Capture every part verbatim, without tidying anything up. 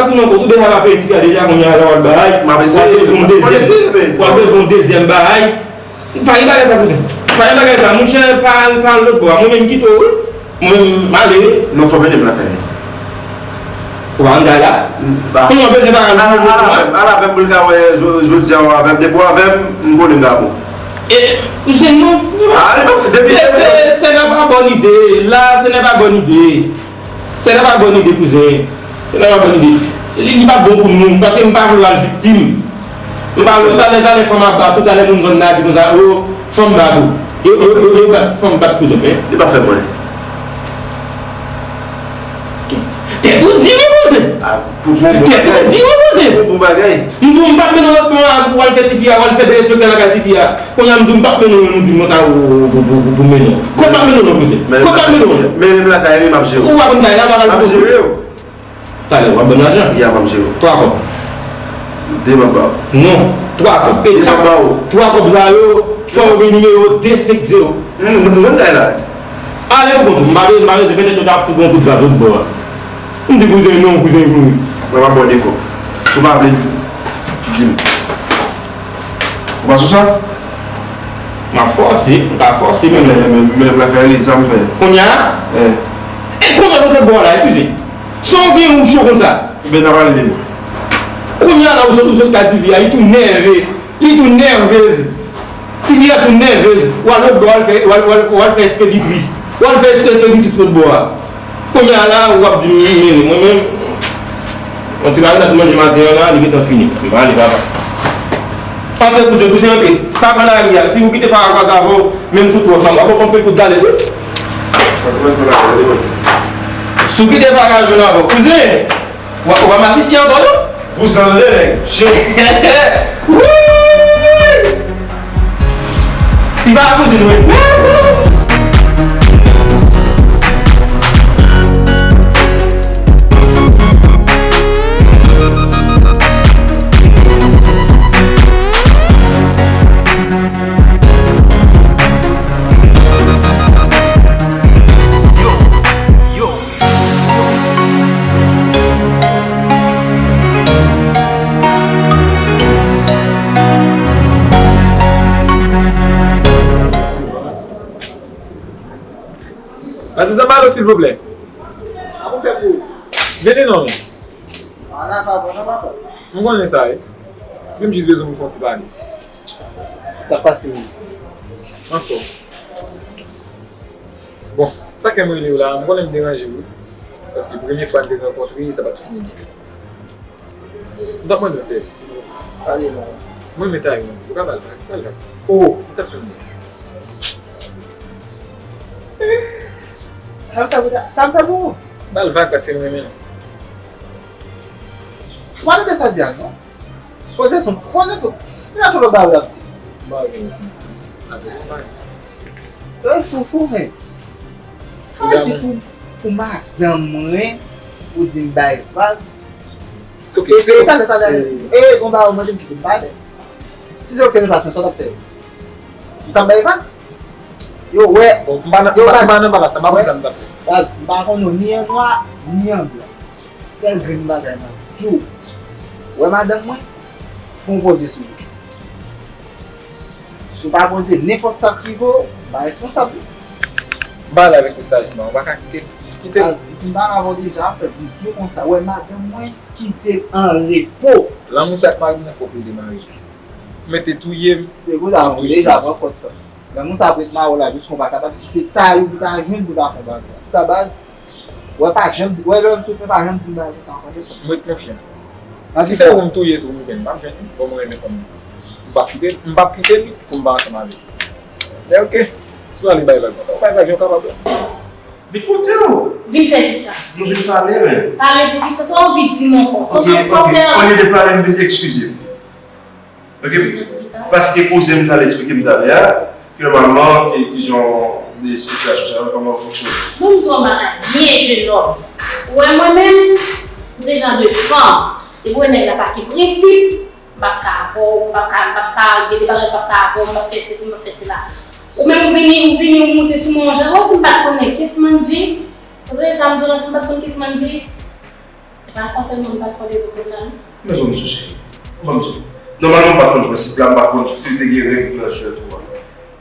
Tou non, tou deja m ap peye ti kay deja, kounye a la w al bay. M ap eseye, w al bezwen yon dezyèm, w al bezwen yon dezyèm bagay. Pa gen bagay sa, kouzen. Pa gen bagay sa, monchè, pa al, pa al lòt bò a. Mwen menm m kite w, wi. Mwen menm, m ale. Non, fò mennen m lakay li. Ou pa ann kay la? Kounye a w bezwen bagay pou mwen? Al avè m, al avè m pou l ka wè jodi a, w avè m. Depi w avè m, m konnen m ka bon. E, kouzen, non. Se, se, ce n'est pas bonne idée. La, ce n'est pas bonne idée. Ce n'est pas bonne idée, kouzen. Ce n'est pas bonne idée. Li, li pa bon pou nou, paske m pa vle w al viktim. M pa vle, talè, talè fanm ap bat ou, talè moun zòn nan ap di konsa, o, fanm bat ou. Yo, yo, yo, yo bat, fanm bat kouzen, men. Li pa fè mwen. Tèt ou di wi, kouzen. Tèt ou di wi, kouzen. Pou bon bagay. M di w, m p ap mennen w lòt bò a, w al fè tifi a, w al fè derespektan lakay tifi a. Kounye a m di w m p ap mennen w, men ou di m konsa ou, ou, ou, ou, ou mennen w. Kot m ap mennen w, kouzen? Kot m ap mennen w? Mennen m lakay li, m ap jere w. Ou pa konn kay la, m ap al. M ap jere w. Talè, w ap ban m lajan? Ya, m ap jere w. Twa kòb. De m ap ba w. Non, twa kòb. E de m ap ba w. Twa kòb sa yo, fò w gen nimewo de senk zewo. M, m, m konn kay la. Ale pou kont ou, m pa, m pa bezwen, petèt nou ta fout yon kout zam lòt bò a. M di kouzen non, kouzen kouri. Mwen m ap ba w de kòb. Si w pa vle, di m. Ou pa sou sa? M ap fòse, m ka fòse, men. Men, men, men, lakay li, sa m fè. Kounye a? Eh. E kounye a, lòt bò la, eskize. Sa w gen ou cho konsa? Ebyen, n a pale de mwen. Kounye a la, ou sot, ou sot ka di fi a, li tou nève. Li tou nèvez. Tifi a tou nèvez. W al lòt bò, w al fè, w al, w al, w al fè espeditris. W al fè espeditris lòt bò a. Kounye a la, w ap di m, men, mwen menm, yon ti bagay n ap manje maten an la, li gentan fini. M prale, papa. Antre, kouzen, kouzen, antre. Pa pran lari a. Si ou kite Farah kwaze avè w, menm kout wòch la, w ap pran pil kout galèt, wi. Si w kite Farah jwenn avè w, kouzen! W a, w a masisi ankò, non? Vouzan lè, nèg. Wouy! Ti pa kouzin, wi. Patizan Malo, silvouplè. Vini non, men. M konnen sa, wi. Men m jis bezwen pou fè yon ti pale. Sa k pase, wi? Anfòm. Bon, sa k fè m rele w la, m konnen m deranje w, wi. Paske premye fwa n te rankontre, sa pa t fini byen. M t ap mande yon sèvis, silvouplè. Pale non. Mwen, men Tayon, ou ka ba l vag, ba l vag. O, ou ta fè m byen. Sa m fè pou ta, sa m fè pou ou? Ba l vag paske m renmen l. Ou pa tande sa w di a, non? Poze sou, poze sou. Mwen se lòt bagay w t ap di. Bagay. Avèk yon bagay. Yo foufou, men. Sa w di pou, pou madanm mwen, ou di m bay vag? Se oke, e, se e, talè, talè. E, yon bagay ou mande m ki pou m pale. Si se oke, nou pa sa w t ap fè. Ou t ap bay vag? Yo, wè. Bon, m pa nan, yo, m pa, m pa nan pala sa, m pa konn sa m t ap fè. Baz, m pa konn ou ni an nwa, ni an blan. Sèl grenn bagay m ap di w, wè madanm mwen, fè yon poze sou li. Si w pa poze, nenpòt sa k rive w, m pa responsab li. M pale avèk ou sajman, ou pa ka kite, kite. Baz, m pale avè w deja, anfèt, m di w konsa, wè madanm mwen, kite l an repo. Lanmou sa ak mari m nan fòk li demare. Mete touye m. Se pou sa, m deja pran kòd sa. Lanmou sa ap ret mare w la jis kon pa kapab. Si se Tayon pou ta jwenn pou ta fè yon bagay. Antouka, baz, wè pa janm di, wè lè m sot, men pa janm di m bagay konsa ankò, se sa. M ret konfyan. Si se ou m touye tou, m jwenn, m ap jwenn, bon, mwen renmen fanm nan. M p ap kite l, m p ap kite l pou m pa ansanm avè l. Men oke, si w ale bay vag konsa, ou bay vag jan w kapab la. Vin kote w! Vin fè kisa? Nou vin pale, men. Pale pou kisa? Sa w anvi di m ankò? Sa w, sa w fè la? Olye de pale, m vin eskize m. Oke? Eskize pou kisa? Paske koze m t al eksplike m talè a, ki nòmalman, ki, ki jan de sitiyasyon sa yo, kòman yo fonksyone. Bon, m di w yon bagay byen, jenòm. Ou wè mwen menm, m se jan de fanm. Depi w wè nèg la pa gen prensip, m p ap ka avè w, m p ap ka, m p ap ka, gen de bagay m p ap ka avè w, m p ap fè sesi, m p ap fè sela. Ou menm ou vini, ou vini, ou moute sou mwen yon jan, wè si m pa t konnen kes Mandji, ou tande sa m di w la, si m pa t konn kes Mandji, Pas pa sèlman m t ap fè de pou la. Men ban m di w, cheri. Ban m di w. Nòmalman, m pa konn prensip la, m pa konn si w te gen règ nan jwèt ou a.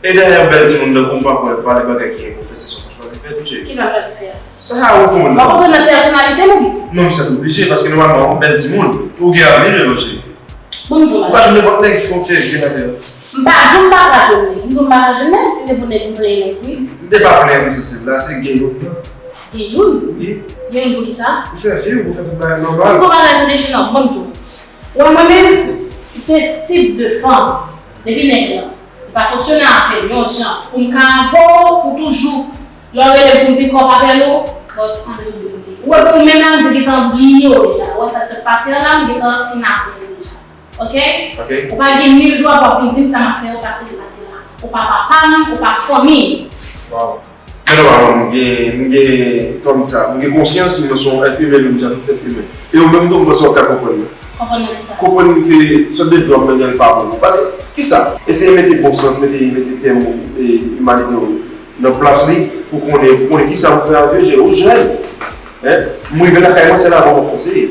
E dayè, yon bèl timoun tankou m pa kwè pale bagay ki gen pwofesè se yon chwazi fè tou, cheri. Kisa m chwazi fè a? Sa a ou konn. Ou pa konprann nan pèsonalite m oubyen? Non, m sèt oblije, paske nòmalman, yon bèl timoun, ou gen avni, men non, cheri. Bon, m di w, ou pa jwenn nenpòt nèg ki fè w fè vye afè. M pa di w m pa ka jwenn nèg. M di w m pa ka jwenn nèg, si se pou nèg m plenyen nèg, wi. M te pa plenyen de sou sèn la, se gen youn nan. Gen youn? Wi. Gen youn pou kisa? Pou fè vi w, pou fè tout bagay nòmal. Ou konn bagay nou deja non, bon, m di w. Wè mwen menm, se tip de fanm, depi nèg lan, li pa fonksyone avè m yon jan, pou m ka avè w, pou toujou, lè w rele m pou m pikòp apèl ou, but ann rete de kote. Ou wè pou menm la, m te gentan bliye w deja. Ou wè sa k sot pase an la, m gentan fin avè w deja. Ok? Ok. Ou pa gen nil dwa pou w ap vin di m sa m ap fè yo, pase se pase la. Ou pa papa m, ou pa fanmi m. Wow. Men nòmalman, m gen, m gen, kòm sa, m gen konsyans, m se yon èt imen, menm jan tout èt imen. E ou menm tou, m panse w ap ka konprann mwen. Konprann mwen sa. Konprann ke sòt de vi w ap mennen an, li pa bon pou ou. Paske, kisa? Eseye mete bon sans, mete, mete tèm ou, e, imanite w nan plas li, pou konnen, pou konnen kisa pou fè avè w, ou jèn. Hein? M rive lakay mwen, se la pou mwen konseye.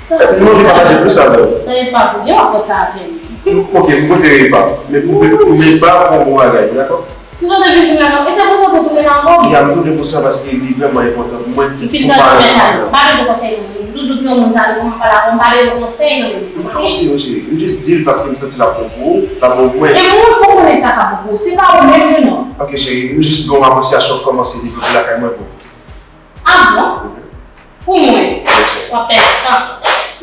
M anvi pataje plis avè w. Tande pa pou gen w ap konsa avè m. Ok, m prefere pa. Men pou, men pa pou yon bon bagay, dakò? Ou tande vin di m la non, e se pou sa w te tounen nan kò m? Ya, m tounen pou sa paske li vrèman enpòtan pou mwen. M fin tande w, men pa, m pa bezwen konsèy moun. M toujou di yon moun sa, depi m pale avè w, m pa bezwen konsèy nan men moun. M pa konseye w, cheri. M jis di l paske m santi l ap bon pou ou, l ap bon pou mwen. E moun pou konnen sa k ap bon pou ou. Se pa ou menm, jenòm. Ok, cheri, m jis gen yon apresyasyon k kòmanse devlope lakay mwen pou ou. Ah bon? Pou mwen, w ap pèdi tan.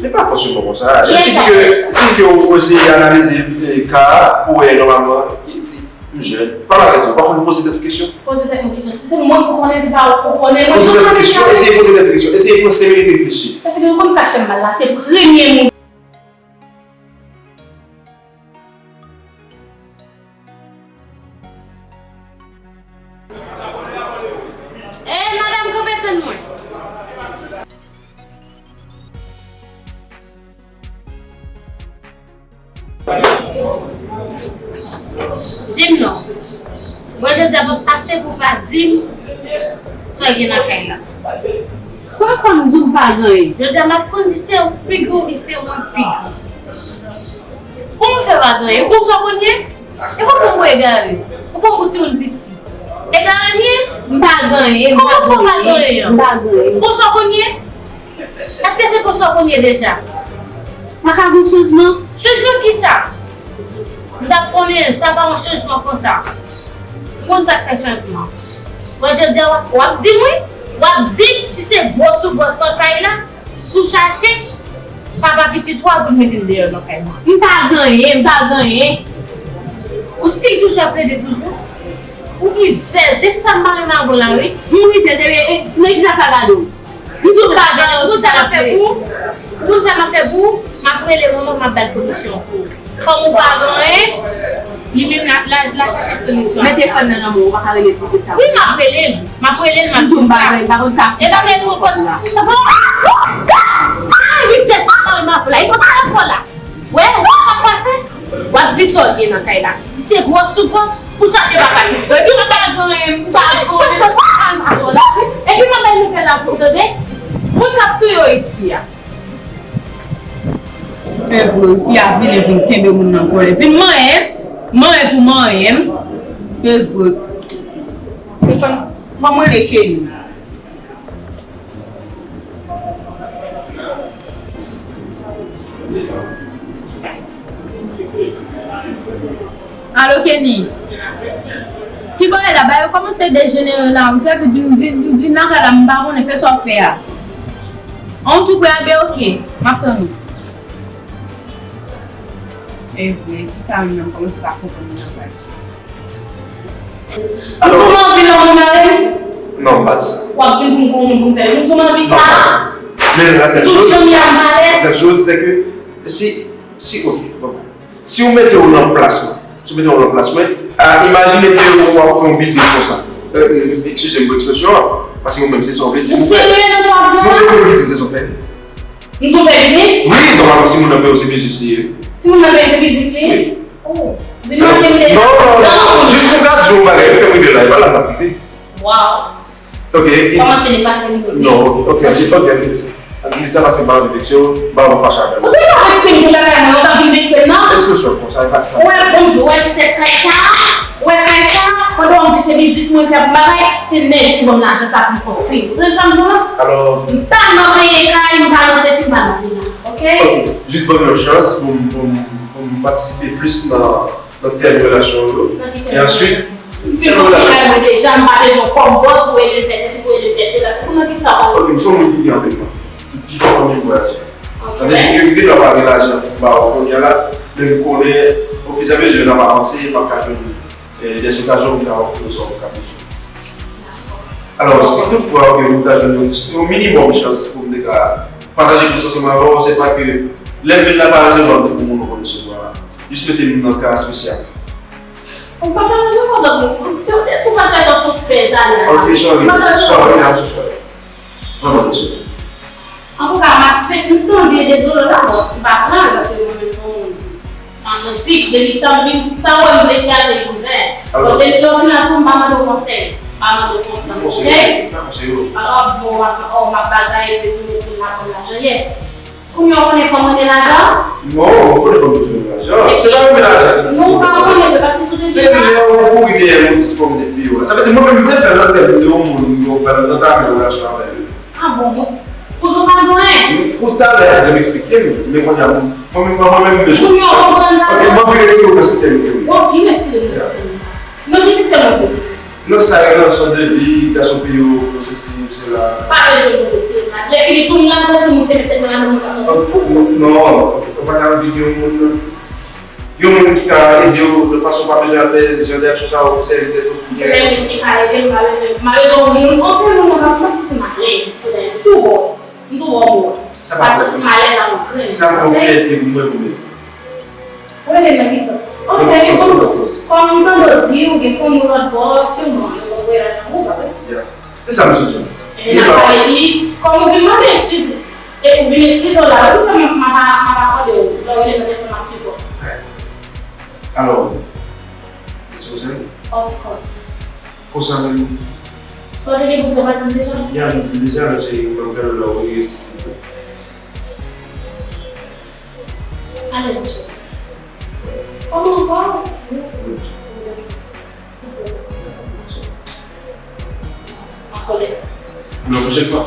Li pa fòseman konsa. Li sifi ke, sifi ke ou eseye analize, e, ka a, pou wè nòmalman, ki di, m jèn. Pale a tèt ou, pafwa nou poze tèt ou kesyon. Poze tèt mwen kesyon. Si se mwen pou konnen, se pa ou pou konnen. Poze tèt ou kesyon, eseye poze tèt ou kesyon, eseye pran senk minit reflechi. Ou konn sa k fè m mal la, se premye moun. Ey, madanm, kanpe tann mwen. Di m non. Bon, jodi a pa pase pou pa di m sa w gen nan kay la. Kòman fanm di w pa gen anyen? Jodi a m ap konn di se ou pi gwo, wi, se mwen pi gwo. Kòman fè pa gen anyen? Ou konn sa w konn ye? E pa konn mwen egare. Ou konn pou timoun piti. Egare m ye? M pa gen anyen, m pa gen anyen. Kòman fè w pa gen anyen? M pa gen anyen. Ou konn sa w konn ye? Èske se konsa w konn ye deja? Pa ka gen chanjman? Chanjman kisa? M t ap konnen sa pa yon chanjman konsa. M konn sa k fè chanjman. Bon, jodi a w ap, w ap di m wi. W ap di m si se gwòs ou gwòs nan kay la pou chache papa pitit ou a pou l mete l deyò nan kay mwen. M pa gen anyen, m pa gen anyen. Ou still toujou ap plede toujou? Ou ki zèzè, sa m pa renmen avè w la wi. M ri zèzè, e, e, nan kisa sa gade w? M di w m pa gen anyen, ou chita n ap fè pou ou. Ou konn sa m ap fè pou ou? M ap rele manman m, m ap ba l pwomosyon pou ou. Kòm ou pa gen anyen, li menm l a, l a, l a chache solisyon a sa. Men telefòn nan nan men w, ou pa ka rele l pou di sa. Wi, m ap rele l. M ap rele l, m ap di l sa. M di w m pa gen anyen, m pa konn sa. E pa gen pwomosyon. Ah, misye sa, m ap la. E konn sa l ap fè la. Wè, wè sa k pase? W ap di sa w gen nan kay la. Di se gwòs ou gwòs pou chache papa pitit ou. Epi m pa gen anyen, m pa gen anyen. Epi m ap bay nouvèl la pou w tande. Moun k ap touye w isi a. Fè vre, fi a vini vin kenbe moun nan kòlè. Vin manyen, manyen pou manyen. Fè vre. Telefòn, ban mwen rele Kenny. Alo, Kenny. Ki bagay la? Bagay yo kòmanse dejenere la. M fè vin, vin, vin, vin lakay la, m pa konnen, fè sa w fè a. An tou prè a, ben, oke. M ap tann ou. E vre, fi sa menm nan kòmanse pa konprann moun nan pral di. Alò, ou anvi lè moun avè m? Non, m pa di sa. W ap di m pou m gon moun pou m fè moun sou m anvi sa? Non, m pa di sa. Men la sèl choz, la sèl choz, se ke si, si, oke, bon. Si w mete w nan plas mwen, si w mete w nan plas mwen, a, imajine ke w ap fè yon biznis konsa. Euh, eskize m pou ekspresyon an, paske ou menm se sa w vle di pou w fè. Ou serye nan sa w ap di la? Mwen se ou menm ki di m se sa w fè. M di w fè biznis? Wi, nòmalman, si moun nan peye w, se biznis li ye. Si moun nan peye w, se biznis li ye? Wi. Oh, vin manje m deja. Non, non, non, non. Jis pou gad yon bagay, fè m rive la, e pa la m t ap rive. Wow. Ok. Kòmanse depase nivo. Non, ok, ok, ok, ok. Li sa pase m pa anvi vekse w, m pa anvi fache avè w. Ou te ka vekse m pou lakay mwen, ou t ap vin vekse m nan? Ekspresyon konsa, e pa sa. Ou wè, bon, ou wè ti tèt kay sa, ou wè kay sa, pandan w ap di se biznis mwen fè pou bagay, se nèg ki ban m lajan sa pou m konstwi. Ou tande sa m di w la? Alò, m pa nan peye kay, m pa nan sesi, m pa nan sela. Oke? Oke, jis ban m yon chans pou m, pou m, pou m patisipe plis nan, nan tèm relasyon yo. E answit, m fin konstwi kay mwen deja, m pa bezwen kòb bòs pou ede m fè sesi, pou ede m fè sela. Se pou nan ki sa w. Oke, m se yon moun ki gen anpil fanmi. Ki fè fanmi m vwayaje. Sa vle di ke m gen dwa pa gen lajan pou m ba w kounye a la, men m konnen ofiramezi n ap avanse, m ap ka jwenn, eh, dèzokazyon pou m ka ofri w sa w ka bezwen. Alò, si toutfwa ke m ta jwenn yon ti, yon minimòm chans pou m te ka pataje plis ansanm avè w, se pa ke lè m vin la pa rezève m tankou moun ou konn resevwa. Jis mete m nan ka espesyal. Ou pa ta rezève m tankou moun. Se, se sou pa fè sòt sou fè talè a. Ok, sorry, sorry, I'm so sorry. Vrèman dezole. Antouka, m aksepte, m tande dezole la, bon, m pa pran l, paske mwen menm se yon moun, an prensip, depi sa m vin, sa w wè m vle fè a, se li pou m fè. Alò. Bon, depi lè w vin la tou, m pa mande w konsèy. M pa mande w konsèy. M konseye w, m pa konseye w. Alò, w ap di, w ap, oh, m ap bagay, epi pou mete m la kòm lajan. Yes. Kounye a, w konnen fò m renmen lajan? Non, w konnen fò m toujou renmen lajan. Se pa renmen lajan ki... Non, w pa konnen vre, paske sou de... Se lè w kouri dèyè motif fò m te peye w la. Sa vle di, mwen menm, m te fè nan tèt mwen, yon moun, yon, nan, nan, nan, nan relasyon avè l. Ah bon, bon. Pou sa w pa bezwen? Pou talè a, jan m eksplike m, men kounye a, mwen, mwen, mwen, mwen menm, m bezwen. Pou yo konprann sa. Ok, mwen vin retire w nan sistèm yo. Bon, vin retire m nan sistèm yo. Nan ki sistèm ou vin retire? Nan sa yo, nan sòt de vi, gason peye w, sesi, sela. Pa bezwen pou retire m la. Lè fini tou, m nan, se moun te mete mwen la, nan moun ka sòti. Non, non, non, ou pa ta anvi gen yon moun nan. Yon moun ki ka ede w, de fason pa bezwen ap fè jan de aksyon sa yo pou sèvi tèt ou pou gen. Lè moun ki ka ede m, pa bezwen, m pa bezwen yon moun, yon sèl moun mwen pa konn si se m alèz, tou bon. M tou bon mo. Sa pa pati m alèz avè w. Sa yon fyète pou mwen, pou mwen. Ou rele m nan ki sans? Ok, kòm, kòm m tande w di, ou gen fanmi w lòt bò, siman, yo konn voye lajan pou ou, pa vre? Yeah. Se sa m sot di w. Ebyen, n ap pale plis. Kòm ou vin mande eksplize, e ou vin eksplike w la, wi, m ap, m ap akòde w, lè w rele nan telefòn m ap piko. Alò, it's your turn. Of course. Konsa menm. Sa w te gen pou di a, w pa di m deja? Ya, m di l deja, men se yon pwoblèm lè w reziste. Alèz, cheri. Kòman w va? Good. An kòlè. Non, pwochèn fwa.